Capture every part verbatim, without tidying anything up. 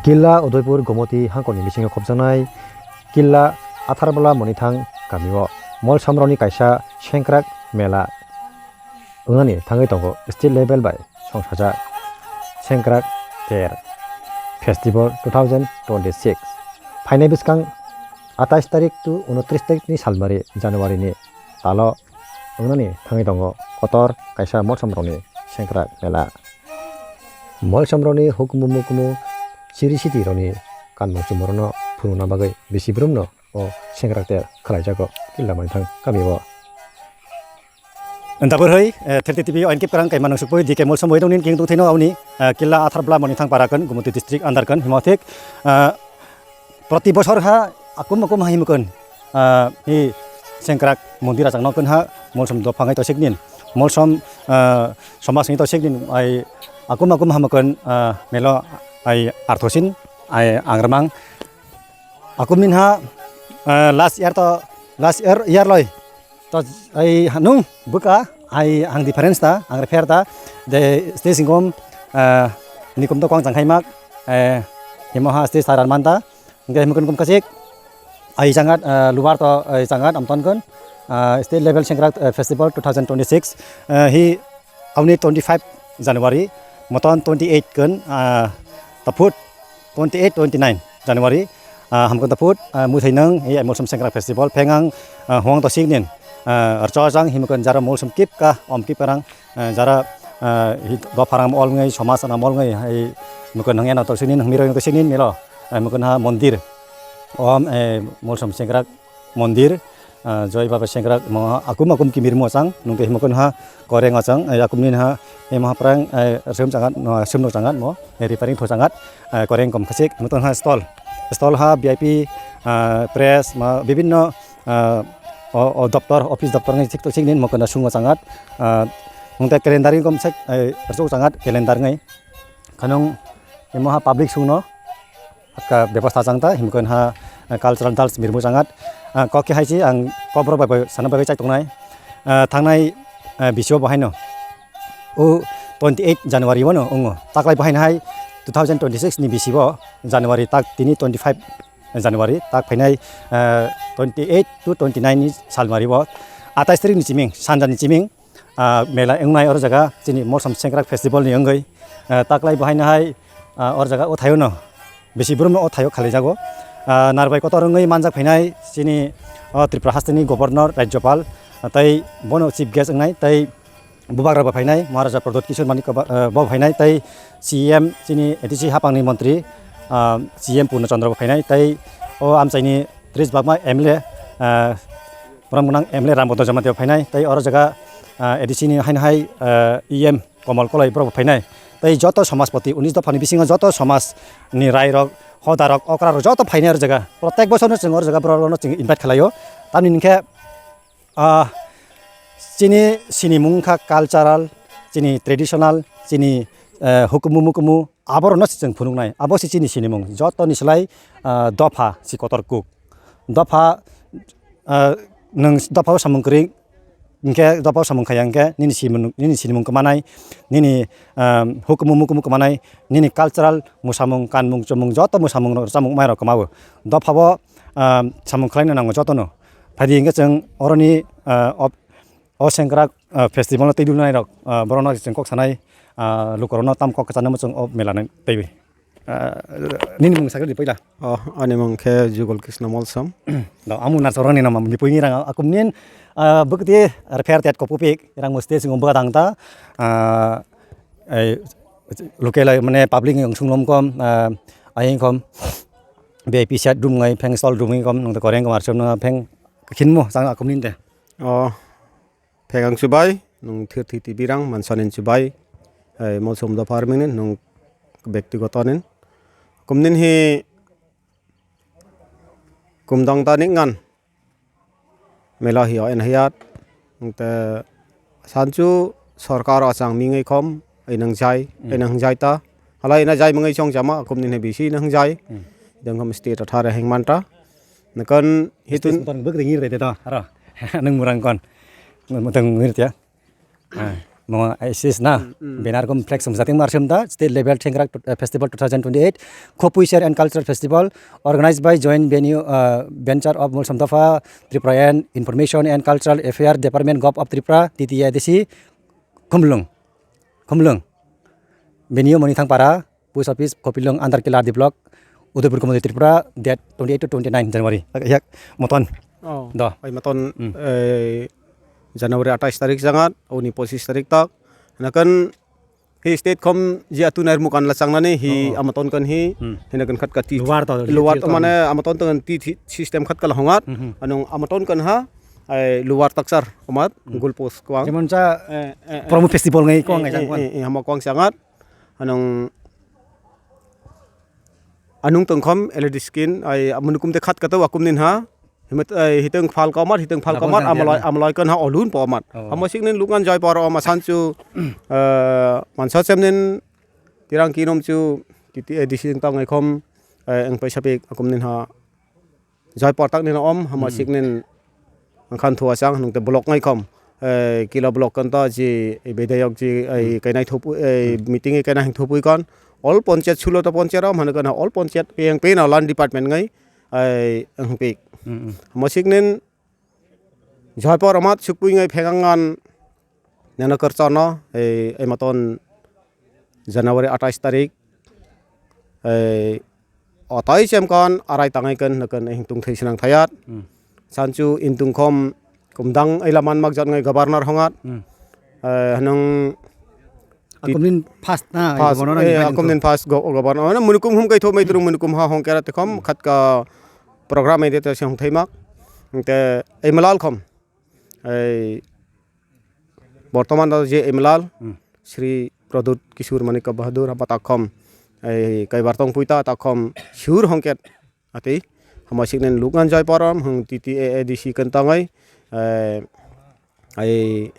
Killa Udaipur Gomoti hangkoni bisingo khopjaknai Killa Atharbala Monithang kamio Molsomrokni kaisa sengkrak mela wngnani thangwi tongo. State level bai songsajak Sengkrak Ter Festival two thousand twenty-six phainai bwskang atais tarik to unotris tarik ni salmari January ni talo wngnani thangwi tongo kotor kaisa Molsomrokni sengkrak mela. Molsomrokni hukumu mukumu siri siti rokni kanmung chumung rokno phunukna bagwi bisi brumno o sengkrak ter khlaijago Killa Monithang kamio. Tabuk hoi, eh, thirty T V oin kip kwrang kaima nang sukpoi D K Molsom bai dongni king tongthino auni, eh, Killa Atharbala Monithang para kan Gumoti district under kan himo thik, eh, proti bosor ha akum akum ha himkon, ah, hi sengkrak mondir achang nokon ha Molsom dopha ngai to siknin. Molsom, ah, somas ngai to siknin ai akum akum ha mokon, ah, melo ai arthosin ai angremang. Akum nin ha, ah, last year to, last year, year loi. To ai nung buka ai ang difference ta, ang refer ta, de stage ingkom, ah, nikum to kwang chang khai mak, eh, himo ha stage saran man ta. Hingke himkon kum kasik. Ai changat, eh, lubar to, ai changat amton kun. Eh, state level sengkrak, eh, festival two thousand twenty-six. Eh, hi auni twenty-five January, moton twenty-eight kun, eh, taput twenty-eight, twenty-nine January. Eh, hamkon taput, eh, muthai nang, hi Molsom sengkrak festival. Phengang, eh, huang to singnin. Eh, rcho jang himkon jara Molsom kip ka, om kip karang. Eh, jara, eh, hi dopharang mol ngai, somas rang mol ngai, hai mukun hang eno to sini, hang miro to sini milo, eh, mukun ha mondir. Om, eh, Molsom sengkrak mondir, eh, Joy Baba sengkrak mo akum akum kimir mo chang, nungke mukun ha koreng o chang, eh, akum nin ha, eh, mo ha prang, eh, sum changat, no, sum no changat mo, eh, repairing tho changat, eh, koreng kom khasik, mukun ha stall. Stall ha V I P, eh, press, ma, bibinno ah, o, o doptor, office doptor ngai thik to thik nin mokona sungo changat, ah, mungta calendar ngai kom sek, eh, rchuk changat calendar ngai. Khanung imo ha public sungno akka bebostha changta himkon ha, eh, cultural dals mirmu changat. Ah, kok ke hai chi ang kok borok bai bai sana bai bai chai tongnai. Ah, thangnai, eh, bisio bahaino. O twenty-eight January wano ongo. Taklai bahaino hai two thousand twenty-six ni bisibo January tak tini twenty-five January, tak phainai, eh, twenty-eight to twenty-nine ni salmari bo, atais tarik ni chiming, sanja ni chiming, ah, mela wngnai oro jaga chini Molsom Sengkrak Festival ni wngwi, eh, taklai bo haino hai, ah, oro jaga o thaio no, bisi brum no o thaio khalijago. Ah, narbai kotor wngwi manjak phainai chini, oh, Tripura hasteni Governor, Rajyapal, ah, tei bono Chief Guest wngnai, tei Bubagra bo phainai, Maharaja Pradyot Kishore Manik ba, eh, bo phainai, tei C M chini A D C hapangni montri, ah, C M Purno Chandra bo phainai, tei o amchaini tris bakma M L A, ah, borom gwnang M L A Ramgondo Jamatia bo phainai, tei oro jaga, ah, A D C ni haino hai, ah, E M Komal Kolai borok bo phainai, tei joto somajpoti unis dophani bisingo joto somaj ni rai rok, hoda rok, okra rok joto phainai oro jaga. Protek bosor no chwng oro jaga borok rok no chwng invite khlaio. Tamni hinkhe, Ah, chini sinimung wngkha cultural, chini traditional, chini, eh, hukumu mukumu, aborokno se chwng phunuknai. Abo se chini sinimung. Jotoni slai, ah, dopha si kotor kuk. Dopha, ah, nwng dophao samung kwrwi, hinkhe dophao samung khaiya hinkhe nini simung, nini sinimung kwmanai, nini, ah, hukumu mukumu kwmanai, nini cultural mwsamung, kanmung, chumung, joto mwsamung rok, chamung, mai rok kwmawo. Dophao, ah, samung khlaina nango jotono. Phaidi hinkhe chwng oroni, ah, op-, o sengkrak, ah, festival no twi dulnai rok, ah, borokno chwng kok sanai, ah, lukurokno tam kok kwcharnai chwng o mela no twiwi. Ah, nini mung sakhe di puila. Oh, ani mung khe Jugol Krishna Molsom. Da, amu na soroni nama mi puini rang akum nin, ah, bwkti ar pher tet kopupik rang muste singo bwkha dang ta, ah, ei, local mane public ni ungsung lom kom, ah, ayeng kom, V I P set room ngai pheng stall room ngai kom nang koreng kom ar som nang pheng khinmo sang akum nin de. Oh, phegang chubai, nung thir thi tibirang, mansanin chubai, eh, Molsom dopha armingnin, nung bektigotonin. Kumnin hi kumdang ta nik ngan. Mela hi o en hiat, nung te sanchu sorkar o achang mingwi khom, ei nang jai, ei nang jai ta. Halai na jai mangwi chong jama, kumnin hi bisi nang jai. Hmm. Dengkhom state athare hengmanta. Nakon hitun. Station tong bwk ringir rede to, aro. Nung murang kon. Mutang ngir tia. Ah. Mo I S S na, Mm, mm. Banner kom flex sum jating mar sum da, state level Thengkrak, uh, festival two thousand twenty-eight, Khopui Ser and Cultural Festival, organized by Joint Venue, uh, Venture of Mulsomdapha Tripura and Information and Cultural Affair Department, Govt of Tripura, T T A D C, Khumlung, Khumlung, venue Monithangpara, Post Office, Khopilung, under Kila D Block, Udaipur, Komodi, Tripura, date twenty-eight to twenty-nine January. Yak, moton. Oh. Do. Ai moton, Hmm. eh, January atais tarik jangat, uni posis tarik tak. Nakan hi state kom ji atu nair mukan la changnani hi Oh. amaton kan hi, Hmm. hina kan khat ka ti Luar to, luar ti to to. mane amaton to kan ti ti system khat kala hongat. Hmm, hmm. Anong amaton kan ha, ai luar taksar omat, Hmm. goal post kwang. Jemon cha Eh, eh, eh. Promo festival ngai kwang Eh, ngai eh, jang kwang. eh, eh, hama kwang changat. Anong anung tongkhom L E D screen, ai amun kum te khat kato akum nin ha. Himet, ai hiteng phal komar, hiteng phal Lapang komar, sang amloi, jang. amloi kan ha olun po amat. Oh. Amo siknin lukngan jai paro ama sanchu, eh, mansa chemnin tirang kinom chu T T A D C tang ngai khom, eh, ang paisa pik akum nin ha. Jai portak nino om, hama Hmm. siknin angkhan thua chang, nungte block ngai khom. Eh, kila block kan ta ji, eh, bedayok ji, eh, Hmm. kainai thupu, eh, Hmm. meeting e kainai hing thupui kon. All ponchayat, sulo ta ponchayat rom, hanu kan all ponchayat, peyang peyna land department ngai, eh, ang pik. Hmm, hmm. Hama siknin jai por amat sukpui ngai phengangan Nana kwrwngno, ei, ei maton January atais tarik, ei, otai chemkon, arai tangai kan, nakan, ei, tungthai sinang thayat. Hmm. Sanchu intung khom kumdang ei laman mak jat ngai governor hongat. Hmm. Eh, hanung Akumnin first na, First, governor eh, nang akumnin first go-, governor. Mana munukum hum kai thok mai turung munukum ha hong kera te khom, Hmm. khat ka program ei de te se hong thai mak. Te ei malal khom. Ei, bortoman da je M L A, Hmm. Shri Pradyut Kishore Manikya Bahadur, haba takhom, ei, kaibar tong puita takhom, sur hongket, ati, hama siknen lukngan jai param, hung T T A A D C kentangai, eh, ai,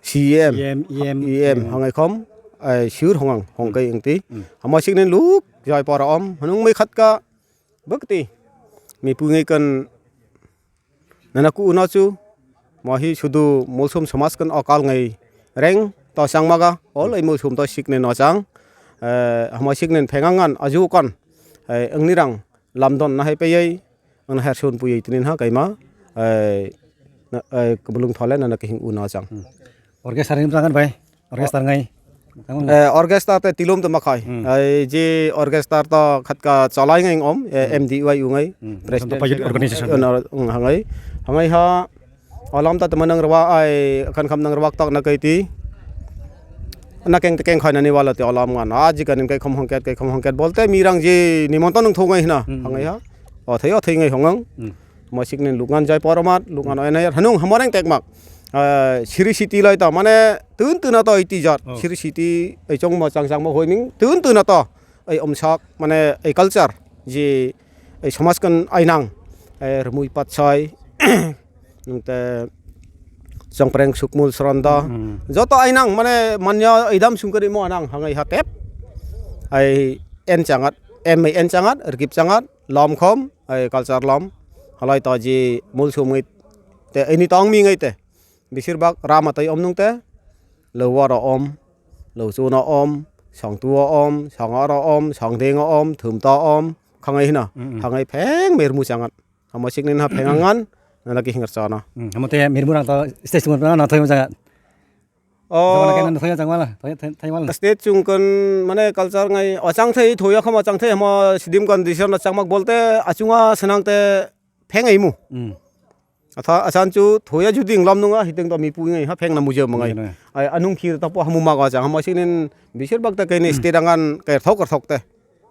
C E M, E M, E M, E M, Hmm. hangai khom, ai, sur hongang, hongkai Hmm. engti, Hmm. hama siknen luk jai param, hanung mai khatka, bwkti, mi pungai kan, Nana ku uno chu, mo hi sudu mulsum somas kan okal ngai reng to chang maga, ol ei mulsum to sikne no chang, eh, hamo sikne phengangan aju kon, eh, angni rang lamdon na hai peyai, ang na her sun puyai tinin ha kaima, eh, na, eh, kubulung thole nana kehing uno chang. Hmm. Orchestra ni tangan bai. Orchestra ngai. Tamo ngai. Eh, orchestra te tilum te makhai. Hmm. Ai je orchestra to khatka chalai ngai om, eh, Hmm. M D Y u ngai. Hmm. President Budget organization. Eh, na, hmm, hangai. Hangai ha, alam ta teman nang rawa ai, akan kham nang rawak tak na kai ti. Na keng te keng khai nani wala te alam ngan. Aji kanin kai khom hongket, kai khom hongket. Bolte mirang je nimonton nung thongai hina. Hmm. Hangai ha. O thai, o thai ngai hongang. Hmm. Mo sikni lukngan jai poromat, lukngan oinai hanung hamoreng tekmak. Eh, Sri City lai to, mane tun tuna to iti jat. Oh. Sri City, ei chong mo chang chang mo hoi ning, tun tuna to. Ei omsak, mane ei culture, ji ei somas kan ainang, eh, rumui patsai, nungte chongpreng sukmul sronda. Hmm. Joto ainang, mane manya idam sungkari mo anang, hangai hatep. Ai en changat, em ei en changat, rgip changat, lom khom, ai culture lom. Halai to ji mul sumui te, ini tong mi ngai te. Besir bak rama tai om nung te, lo waro om, lo chuna om, song tuo om, song aro om, song dengo om, thum to om, khangai hina, Mm, mm. khangai pheng mermu changat. Hamo sikni na pheng angan, nana ki hingar chana. Mm, hamo te mermu rang to stage mo na thoi mo changat. O Jabana kena thoi chang wala, thoi, thoi, thoi wala. Stage chung kon mane culture ngai, o chang thai, thoya khama chang thai, hamo sidim condition na changmak bolte, achunga senang te pheng aimu. Mm. Atha, asan chu thoya judi inglam nunga, hiteng to mi pui ngai, ha pheng na mujhe mangai. Mujhe mangai. Ai, anung khir ta po hamu maga cha, hamo sinin bisir bak ta kaini Hmm. state angan kaithok kaithok te.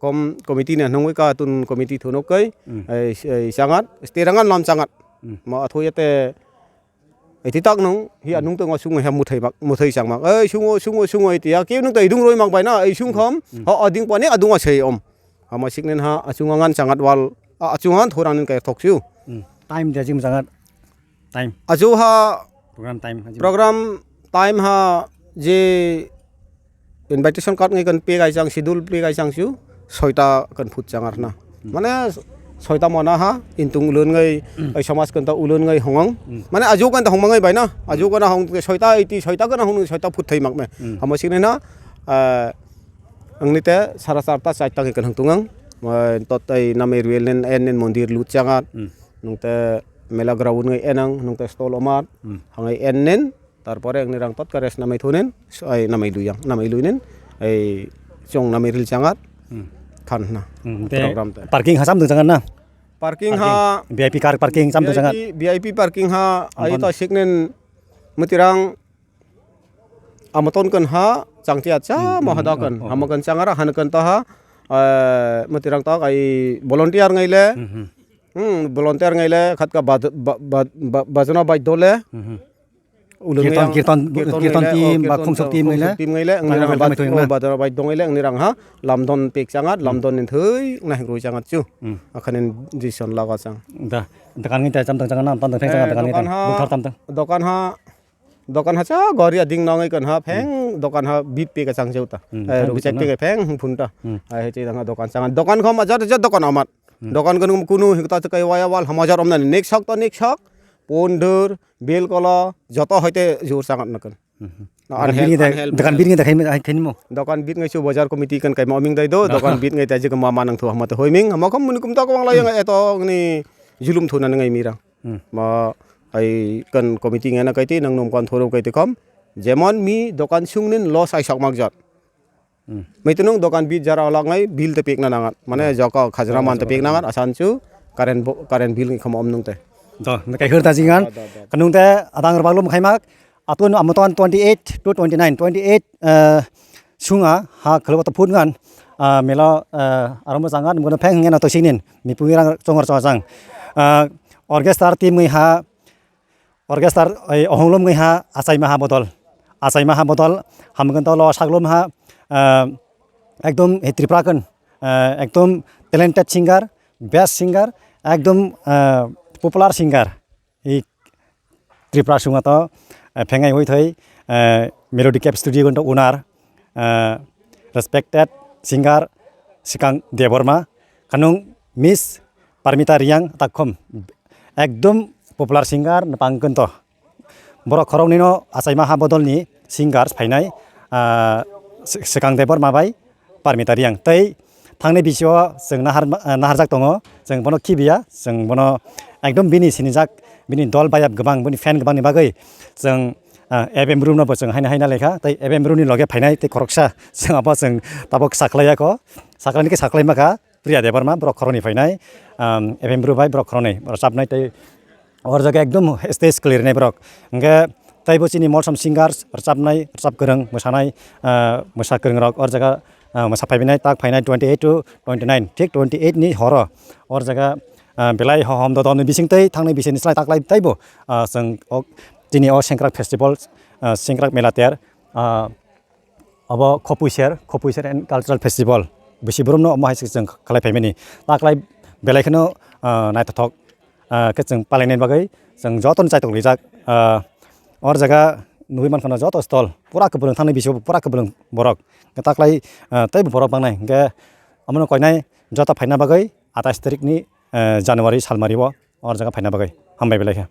Kom committee ne nungwi ka tun committee thunuk kai, Hmm. ai, ai, changat, state angan lam changat. Hmm. Ma athoya te, ai, ti tak nung, hi Hmm. anung to nga sungo ha muthai mak, muthai chang mak. Ai, sungo, sungo, sungo, ai, ti ya, ke nung to idung roi mak bai na, ai, sung Hmm. kham, Hmm. ha, ading pani, adung asai om. Hama siknen ha achung angan changat wal, a, achung angan thorang nin kai thok siu. Hmm. Time dia jim changat. Time. Ajo ha Program time. Program time ha je invitation card ngai kan pe gai chang, schedule pe gai chang siu, soita kan phut changar na. Hmm. Mane Soita mona ha, intung ulun ngai, Hmm. ai somas kanta ulun ngai hongong. Hmm. Mane aju kanta hongmangai bai na, aju kana hong soita iti, soita kana hong soita phut thai mak me. Hmm. Hamo sini na, eh, ang ni te sara sarta chaita ngai kan hong tungang. Eh, tot ai namai ruel nen, en nen mondir lut changat. Hmm. Nung te mela ground ngai enang, nung te stall omat, Hmm. hangai en nen, Tarpore ang ni rang tot ka rest namai thunin, ai namai luyang, namai luinin, ai chong namai ril changat, Hmm. khan na, Hmm, te program te. Parking hasam dong changan na? Parking ha, V I P car parking sam dong changan? V I P, V I P parking ha, ai Ampon. To siknin mutirang amaton kan ha, changti acha, Hmm, mohada hmm, kan, oh, oh. Hama kan changara, han kan to ha, eh, mutirang to ai volunteer ngai le, Hmm, hmm. Hmm, volunteer ngai le, khat ka baj-, ba-, ba-, ba-, bajna baj dole, Hmm, hmm. Ulung kirtan, yang kirtan, kirtan kirtan ngai le, team, oh, ba kirtan khungsuk team ngai le. Khungsuk team ngai le, ang Tang nirang ngai ba, le, oh, na. Badara bai dong ngai le, ang nirang ha, lamdon pek changat, Hmm. Lamdon ni thoi, na hing roi changat chu. Hmm. Akhanin jison laga chang. Da, dokan ngai ta cham tang chang na, tam tang pheng chang Eh, dokan ngai ta. Dokan ha, Buthar tam tang. Dokan ha, dokan ha cha gori ading nong ngai kan ha, pheng Hmm. dokan ha bit pek chang cheu ta. Hmm, Eh, tharu bijak chang na. Pek pheng phun ta. Hmm. Ai he chi dang ha dokan chang. Dokan khom ajar ajar dokan amat. Hmm. Dokan kunu kunu hikta chakai waya wal hamajar omna next hok to next hok. Pondur, Belkolo, joto hoite jur sangat nakan. Mhm. Na, dokan unhelp, bit ngai da, unhelp, dokan bit unhelp. Ngai da khai, khai mo? Dokan bit ngai chu bazar committee kan kaima oming dai do, Aha. Dokan bit ngai ta jikma manang thu hama to hoiming, hama kham muni kum ta kwbang lai yang eto ni julum thuna ngai mirang. Hmm. Ma ai kan committee ngai na kaiti nang nom kan thoro kaiti kham. Jemon mi dokan sungnin loss ai sak mak jat. Hmm. Maitunung dokan bit jara olak ngai bill te pekna nangat. Mane Hmm. Joko khajna Oh, man te joko pek khajna. Nangat asan chu current bo-, current bill ngi kham om nung te. Do, nung kai hur ta jingan. Do, do, do. Kanung te adang rbak lum khaimak. Atun amaton twenty eight to twenty nine, twenty eight, eh, sunga ha khelo to phut ngan. Ah, melo, eh, aromo jangan mungkin pheng ngen to sinin. Mi pungi rang chongor chajang. Ah, orchestra team ngi ha Orchestra, ei, ohonglom ngai ha, achaima ha bodol. Achaima ha bodol, hamgwntolo saglom ha, ah, ekdom, eh, Tripura kan, ah, ekdom talented singer, best singer, ekdom, ah, popular singer. I Tripura sunga to, eh, phengai hui thoi, eh, Melody Cave Studio kan to owner, ah, respected singer Sikang Debbarma, kanung Miss Parmita Riang takhom ekdom popular singer napang kento. Borok khoroknwi no achaima ha bodol ni singers phainai, ah, Se-, Sekang Debbarma bai Parmita Riang. Tei thangni bisio chwng nahar, ah, naharjak tongo, chwng bono khibiya, chwng bono ekdom bini sinijak, bini dol bayap gwbang, bini fan gwbang ni bagwi chwng, ah, F M Bru no bo chwng haina haina lekha, tei F M Bru ni loge phainai tei khoroksa chwng abo chwng tabok saklaiya kho, saklaini khe saklai makha Priya Debbarma, borok khoroknwi phainai, um, F M Bru bai borok khoroknwi rwchapnai tei o jaga ekdom stage kwlwi rwnai borok. Hwnkhe teibo chini Molsom singers rwchapnai, rwchap kwrwng, mwsanai, ah, mwsa kwrwng rok o jaga, ah, mwsa phaibinai, tak phainai twenty eight to twenty nine, thik twenty eight ni horo o jaga, ah, belai ho-, hom dodol ni bising tei thangnai bising ni slai taklai teibo, ah, chwng o chini o Sengkrak festival, ah, Sengkrak mela ter, ah, Obo Khopuiser, Khopuiser and Cultural Festival. Bisi boromno omo hai se chwng khlai phaimani. Taklai belai kheno, ah, naithothok, ah, khe chwng palainani bagwi chwng jotono chaitok rijak. Ah, or jaga nugwi mankha joto stall pura kwbwrwng thangni bisio pura kwbwrwng borok. Taklai, ah, teibo borok bangnai. Hwnkhe omono koinai joto phaina bagwi atais tarikni, ah, January salmario or jaga phaina bagwi. Hambai belai khe.